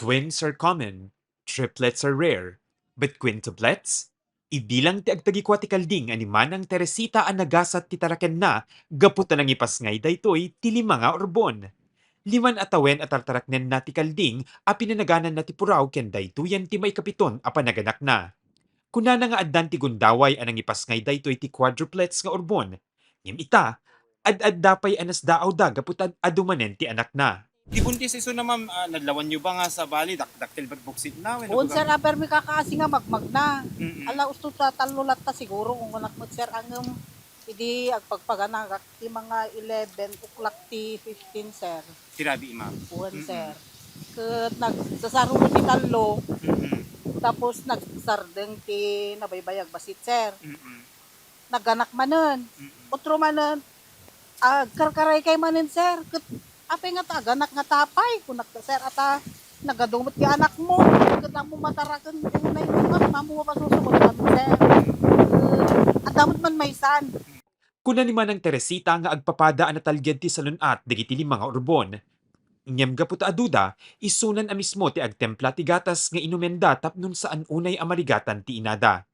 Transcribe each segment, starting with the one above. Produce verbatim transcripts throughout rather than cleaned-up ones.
Twins are common, triplets are rare, but quintuplets? Ibilang ti agtagikua ti kalding a ni Manang Teresita a nagasat ti tarakenna gapu ta nangipasngay daytoy ti lima nga urbon. Liman a tawen a tartaraknenna ti kalding a pinanagananna ti puraw ken daytoyen ti maikapiton a panaganakna. Kunana nga addan ti gundaway a nangipasngay daytoy ti quadruplets nga urbon. Ngem ita, ad-adda pay a nasdaawda gapu ta adu manen ti anakna. Ti buntis isuna, ma'am, ah, nadlawanyo ba nga sabali, dak-, dakkel bat buksitna wenno Wen, baga sir, apermi kakaasi nga magmagna. Mm-mm. Ala, usto ta tallo latta siguro, kunak met, sir, ngem idi agpagpaganakak ti mga eleven o'clock ti fifteen, sir. Ti rabii, ma'am. Wen, Mm-mm. sir. Ket nagsasaruno ti tallo, Mm-mm. tapos nagsardeng ti nabaybayag bassit, sir. Mm-mm. Naganak manen. Mm-mm. Utro manen, agkarkaraykay manen, sir. Ket apay nga ta aganak nga tapay? Kunak ta, sir, ata nagadu met ti anakmo. Ket ammo mataraken ti unay mo, ammo mapasusuot kami, sir. Ket adda met man maysan. Kuna ni Manang Teresita nga agpapada a natalged ti salun-at dagiti lima nga urbon. Ngem gapu ta aduda, isunan a mismo ti agtempla ti gatas nga inumenda tapno saan unay a marigatan ti inada.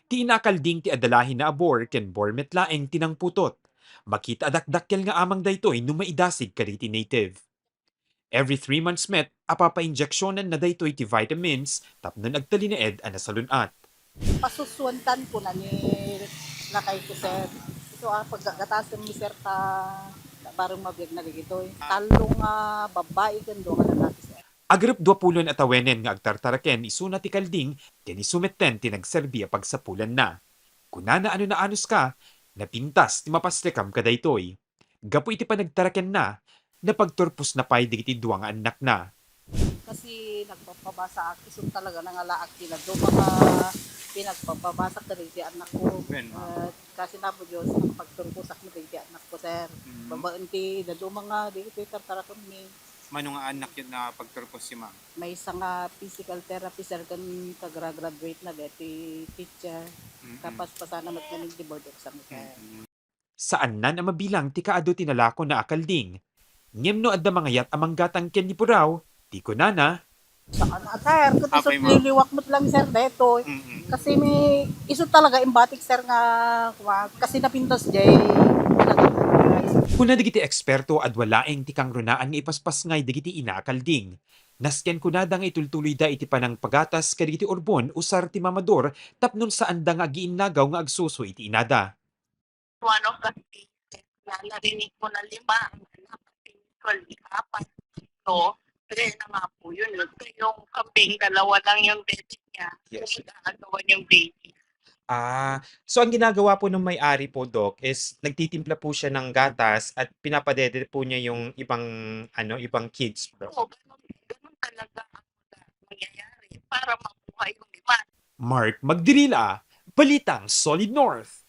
Ti ina a kalding ti adda lahenna a bor ken bor met laeng ti nangputot. Makita a dakdakkel nga amang daytoy no maidasig kadagiti native. Every three months met, apapainjeksionanna daytoy ti vitamins tapno agtalinaed a nasalun-at. Pasusuentan, kuna ni lakayko, sir. So, ah, paggagatasen mi, sir, ta bareng mabiagna dagitoy. Ah. Tallo nga babbai ken dua nga lalaki, sir. Agarup dua pulo a tawenen nga agtartaraken isuna ti kalding ken isu metten ti nagserbi a pagsapulanna. Kunana a no naanuska, napintas ti mapasrekam kadaytoy. Gapu iti panagtarakenna, napagturposna pay dagiti dua nga annakna. Kasi nagpapabasaak, isu talaga nangalaak ti dadduma nga pinagpapabasak kadagiti annakko. Wen, ma'am. Eh, kasi Apo Dios, nakapagturposak met dagiti annakko, sir. Mm. Babaen ti dadduma nga dagitoy tartarakenmi. Mano nga annak ket napagturpos, ma'am? Maysa nga physical therapy, sir, ken kagra-graduate na daytoy teacher. Mm-mm. Kapaspasana met ngamin ti board exam, sir. Mm-mm. Saannan a mabilang ti kaadu ti nalakona a kalding. Ngem no adda mangayat a manggatang ken ni puraw, ti kunana, Saan a, sir? Ket isu ti liwak met lang, sir, daytoy. Mm-mm. Kasi mi, isu talaga imbatik, sir, nga, kuwan, kasi napintas jay talaga. Kuna dagiti eksperto, adua laeng ti kangrunaan nga ipaspasngay dagiti ina a kalding. Nasken kunada nga itultuloyda iti panangpagatas kadagiti urbon usar ti mamador tapno saanda nga agiinnagaw nga agsuso iti inada. One of the cases na narinig ko na lima ang anak, actually, apat, tatlo, three na nga po yun. So, yung kambing, dalawa lang yung dede niya. Yes. Yung nag-aagawan yung baby. Ah, so ang ginagawa po ng may-ari po, Doc, is nagtitimpla po siya ng gatas at pinapadede po niya yung ibang, ano, ibang kids, Doc. Oo, ganun, ganun talaga ang nangyayari para makuha yung lima. Mark Magdirila, Balitang Solid North.